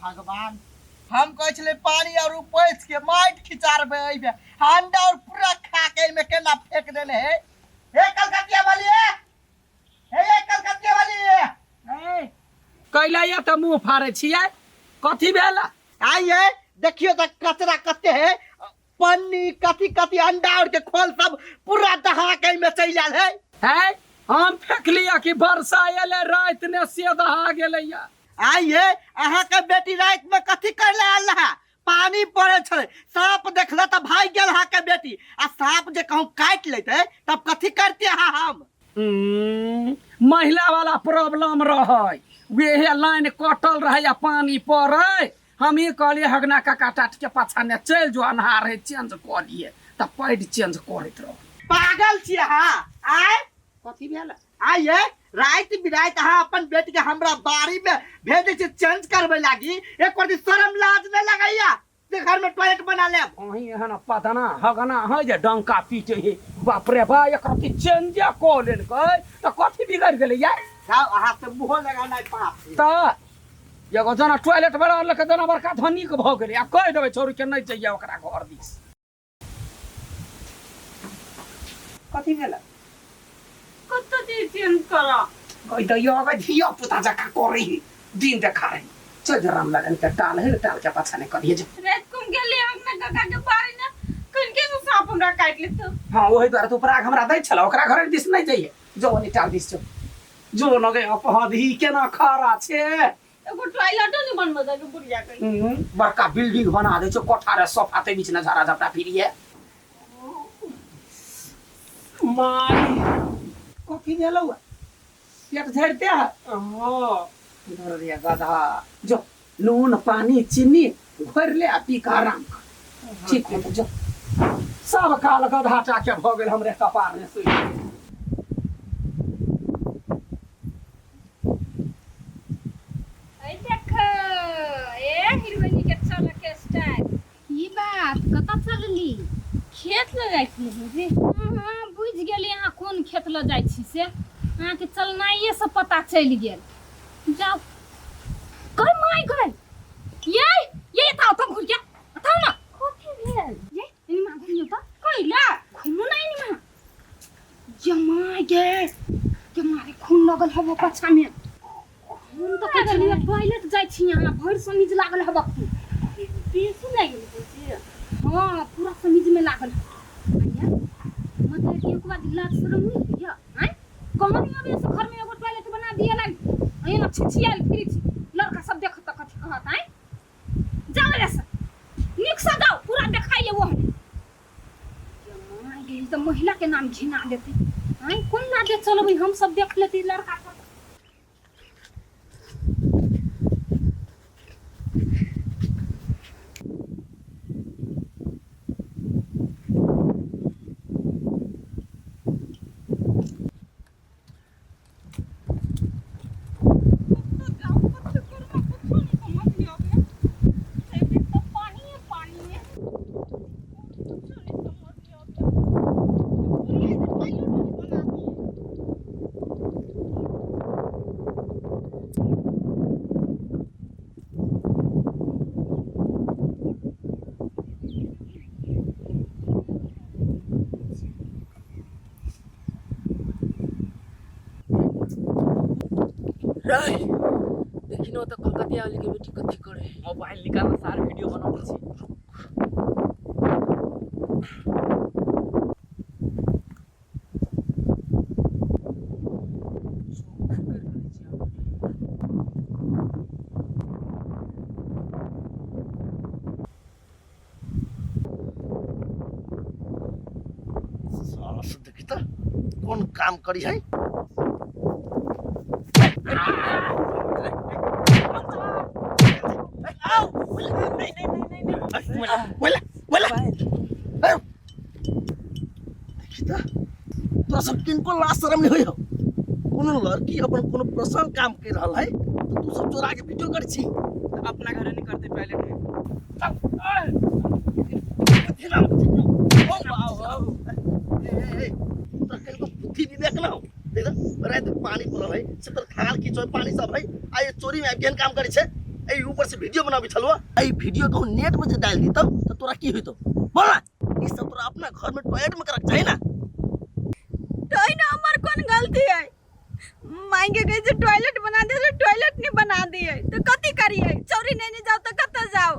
भगवान, हम कहै छलै पानी और उपैछ के माटि खिचारबै एहिमे, अंडा और पूरा खा के एहिमे केना फेंक देने है। हे कलकतिया वाली, हे हे कलकतिया वाली। ए, कैला या तऽ मुँह फाड़ै छियै, कथी भेल? आइए देखियो तऽ कचरा कते है, पन्नी कथी कथी अंडा और के खोल सब पूरा दहा के एहिमे चलि आयल है। है, हम फेंकलियै कि वर्षा एलै राति ने से दहा गेलैया। आइए अहाँ के बेटी राति में कथी कर ले आयल रहा? पानी पड़े छलै, सांप देखले तऽ भागि गेल अहाँ के बेटी, आ सांप जे कहूँ काटि लेते तब कथी करते अहाँ हम? महिला वाला प्रॉब्लम रहै, वेहे लाइन कटल रहै आ पानी पड़ै। हम ई कहलियै हगना काका टाट के पाछा ने चलि जो, अन्हार है, चेंज कऽ लिए तऽ पैड चेंज करैत रह। पागल छी अहाँ? आय कथी भेल? आइए राति बिराति अहाँ अपन बेटी के हमरा बाड़ी में भेजै छी चेंज करबै लागी, एक बार शरम लाज नहि लगैया जे घर में टॉयलेट बना लेब? अहीं एहन पदना हगना है जे डंका पीटे है। बाप रे बा, एकर की चेंजे कऽ लेलकै तऽ कथी बिगड़ि गेलै यार? जाउ, अहाँ से मुँहो लगानाइ पाप। तऽ एगो जेना टॉयलेट बना लेलकै जेना बड़का धनिक भऽ गेलै, आ कहि देबै छौड़ी के नहि जइए ओकरा घर दिस। कथी भेल? कत चीज चेंज कर कहि दैयो अगर धिया पुता जकाँ करै है, दिन देखा रही। चल जे राम लगन के टाल है, टाल के पाछा नहीं करिए जे। रात कुम गेली हम ना काका के बारी ना कनके से सांप हमरा काट लेतो। हाँ, ओहि दुआरे तू पराग हमरा दै छला, ओकरा घर दिस नहीं जाइए, जो ओनी टाल दिस जो। जो न गे अपहदी केना खड़ा छे। एगो टॉयलेटो नहीं बनबे दे बुढ़िया के। बड़का बिल्डिंग बना दे छो, कोठा रे सोफा ते बीच न झाड़ा झपटा फिरिए। माई कथी भेलौ? पेट झड़ते है? हाँ। धर रे गधा, जो नून पानी चीनी घोरि ले आ पी के आराम कर, ठीक हो जो। सब काल गधा टा के भऽ गेल हमरे कपार में सुइ। अइ देख ए हीरोइन के चल के स्टाइल। की बात, कतऽ चलली? खेत लऽ जाइ छी भौजी। हाँ, बुझि गेली अहाँ कोन खेत लऽ जाइ छी से, अहाँके चलनाइए से पता चलि गेल। जाउ गई माय गई, ये ये एतऽ आओ तऽ घुरि के एतऽ आओ ने। कथी भेल? ये एनी घुमियौ तऽ। कैला? घुमू ना एनी माँ। ये माय गे, ये मारे खून लगल हबो पाछा में। हम तऽ कहै छलियै टॉयलेट जाइ छी, अहाँ भरि समीज लागल हबो खून। बेसी लागि गेल भौजी? हाँ, पूरा समीज में लागल हबो। आइया मतलब कि ओकर बाद लाज शरम नहीं होइया? आँय कहानी अबे से घर में एगो टॉयलेट बना दिया लागी एना छिछियाल फिरी छी, लड़का सब देखत तऽ कथी कहत? आँय जाओ एने से, नीक से जाओ, पूरा देखाइए वो हमें। ये तऽ महिला के नाम घिना देते। आँय कोन लाजे चलबै हम सब, देख लेती लड़का सब। रे देखी न तऽ कलकतिया वाली के बेटी कथी करे। मोबाइल निकाल, सार वीडियो बनाबै छी। साला से देखी तऽ कोन काम करी है। बोला बोला, देखी तऽ तोरा सब किनको लाज शरम नहीं होई हो? कोनो लड़की अपन कोनो पर्सनल काम कर रहल है तो तू सब चोरा के वीडियो कर छी। अपना घरे नहीं करते टॉयलेट में। तोरा किनको बुद्धि विवेक ना हो? देख रात पानी पड़ल है से तोर थाल खींचो पानी सब है, आ ये चोरी में आबि केहन काम करै छै? एहि ऊपर से वीडियो बनाबी छलवा। एहि वीडियो के नेट में जे डाल दीतौ त तोरा की होइतौ बोल ना? ई सब तोरा अपना घर में टॉयलेट में करक चाही ना। तो एहिमे हमर कोन गलती है? मांगे के जे टॉयलेट बना दे, टॉयलेट नहीं बना दिए तो कथी करिए? चौरी नहीं जाओ तो कत जाओ?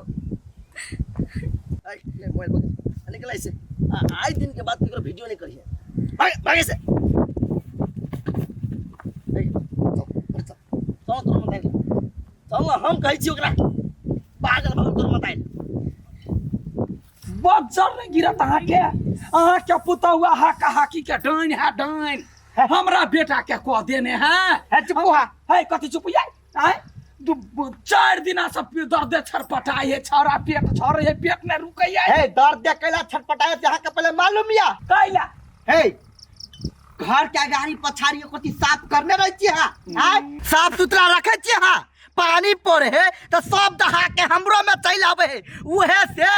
ऐ, ले मोबाइल पकड़, निकल ऐसे। आज दिन के बाद केकरो वीडियो नहीं करिए, भागे भागे से। ऐ, चल, चल, चल, तोर मत आइल। चल ना, हम कहै छी ओकरा पागल भगल तोर मत आइल। बज्जर नहीं गिरत अहाँके, अहाँके पुतहुआ हाका हाकी के डाइन है, डाइन हमरा बेटा के कह देने है। है चुप हुआ। है कथी चुप ये? आय 4 दिना से दर्द छटपटाई है छौड़ा, पेट छौड़े है, पेट नहीं रुकै है। हे दर्द दे कैला छटपटाए यहाँ के पहले मालूम या? कैला? हे घर के गाड़ी पछाड़ी कथी साफ करने रहे छी हां? आय साफ सुथरा रखे छी हां? पानी पड़े है तो सब दहा के हमरो में चल आवे है, उहे से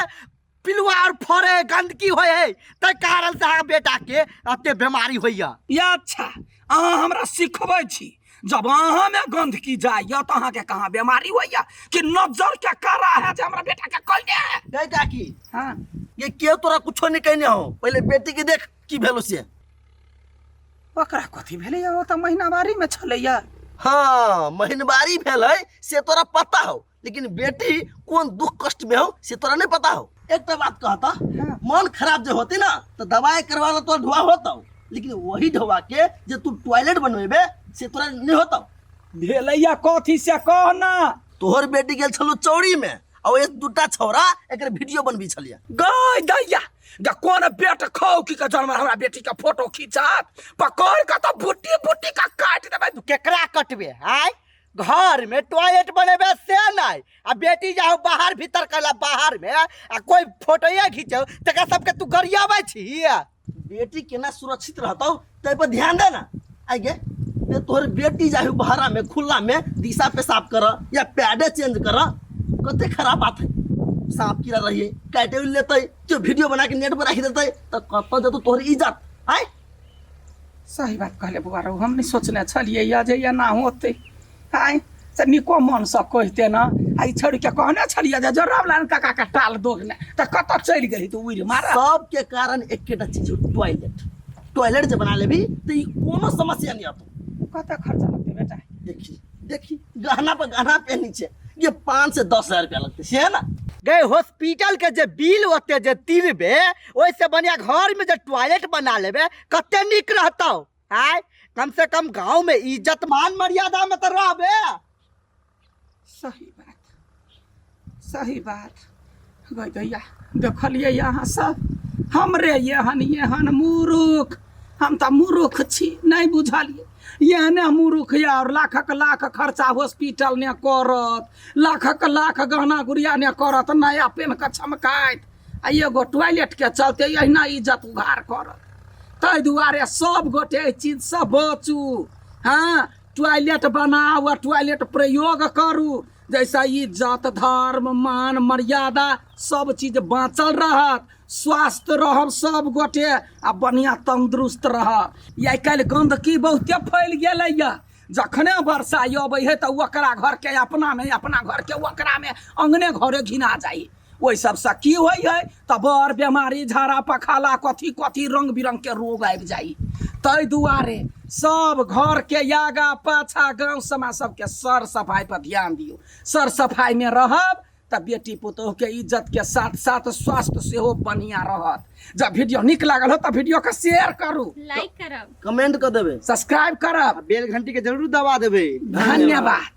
पिलुआ और फरे गंदगी होय है, तै कारण से अहाँ बेटा के एते बीमारी होइया। या अच्छा, अहाँ हमरा सिखबै छी? जब अहाँ में गंदगी जाइए तो अहाँ के कहाँ बीमारी होइया कि नजर के करा है जे हमरा बेटा के कहने है? नहीं काकी। हाँ। ये के तोरा कुछो नहीं कहने हो, पहले बेटी के देख की भेलो से। ओकरा कथी भेलैया? ओ तऽ महीनावारी में छलैया। हाँ महीनवारी भेल है से तोरा पता हो, लेकिन बेटी कोन दुख कष्ट में हो से तोरा नहीं पता हो। एक तो बात कहता, हाँ। मन खराब जो होती ना तो दवाई करवा ला तोरा ढुआ होता हो, लेकिन वही ढुआ के जे तू टॉयलेट बनवेबे से तोरा नहीं होता। भेलैया कथी से कह ना। तोहर बेटी गेल छलो चौड़ी में और एक दूटा छौड़ा एकर वीडियो बनबी छलिया। गय दैया ग कोन बेट खौ की के जन्म हमरा बेटी के फोटो खींचत, पकड़ के तो बुट्टी बुट्टी का काट देबै। केकरा कटबे? आय घर में टॉयलेट बनेबे से नहीं, आ बेटी जाओ बाहर भीतर कैला बाहर में आ कोई फोटोए घिचौ तकरा सबके तू गरियाबै छी। बेटी केना सुरक्षित रहतौ तै पर ध्यान दे ना। आइ गे बे तोहर बेटी जाहु बहरा में खुला में दिशा पेशाब कर या पैडे चेंज कर, कते खराब बात है। सांप कीड़ा रहिए काटे लेतै जो वीडियो बना के नेट पर राखि देतै त कत जतौ तोहर इज्जत। आइ सही बात कहले बौआ रौ, हम नहीं सोचने छलियै या जे एना होतै। आइ से निको मनसँ कहिते न, आ ई छोड़ि के कहने छलियै जे जोराब लाल काका के टाल दोग ने तऽ कतऽ चलि गेली तू उड़ि मार। सबके कारण एकेटा चीज हो, टॉयलेट। टॉयलेट जे बना लेबी त ई कोनो समस्या नहीं आतो। कते खर्चा लगतै बेटा? देखी देखी गहना पर गहना पहनी छे, ये 5 से 10 हजार रुपया लगते से है ना। गए हॉस्पिटल के जे बिल ओते जे तिरबे ओहिसे बढ़िया घर में जे टॉयलेट बना लेबे कते निक रहतौ। आय कम से कम गांव में इज्जत मान मर्यादा में तो रहबे। सही बात, सही बात। गई दैया देखलियै अहाँ सब हमरे एहन एहन मूर्ख, हम तऽ मूर्ख छी नहि बुझलियै। एहने मूर्ख यऽ और लाखक लाख खर्चा हॉस्पिटल ने करत, लाखक लाख गहना गुड़िया ने करत, नया पेन के चमकाइत, आ एगो टॉयलेट के चलते एहिना इज्जत उघार करत। ताहि दुआरे सब गोटे एहि चीजसँ बचू। हाँ टॉयलेट बनाउ आ टॉयलेट प्रयोग करू, जैसा इज्जत धर्म मान मर्यादा सब चीज बाँचल रहत, स्वस्थ रहब सब गोटे आ बढ़िआँ तंदुरुस्त रहब। आइ काल्हि गंदगी बहुते फैल गेलैया, जखने वर्षा अबै है तऽ ओकरा घरके अपना में, अपना घरके ओकरा में, अंगने घरे घिना जाइ। ओहि सबसँ की होइ है तऽ बड़ बेमारी झाड़ा पखाला कथी कथी रंग बिरंग के रोग आबि जाइ। ताहि दुआरे सब घर के आगा पाछा गाँव समाज सबके सर सफाई पर ध्यान दियौ। सर सफाई में रहब तऽ बेटी पुतोह के इज्जत के साथ साथ स्वास्थ्य सेहो बढ़िया रहत। जब वीडियो नीक लागल हो तऽ वीडियो के शेयर करू, लाइक करब, कमेंट कर देबे, सब्सक्राइब करब, बेल घंटी के जरूर दबा देबे। धन्यवाद।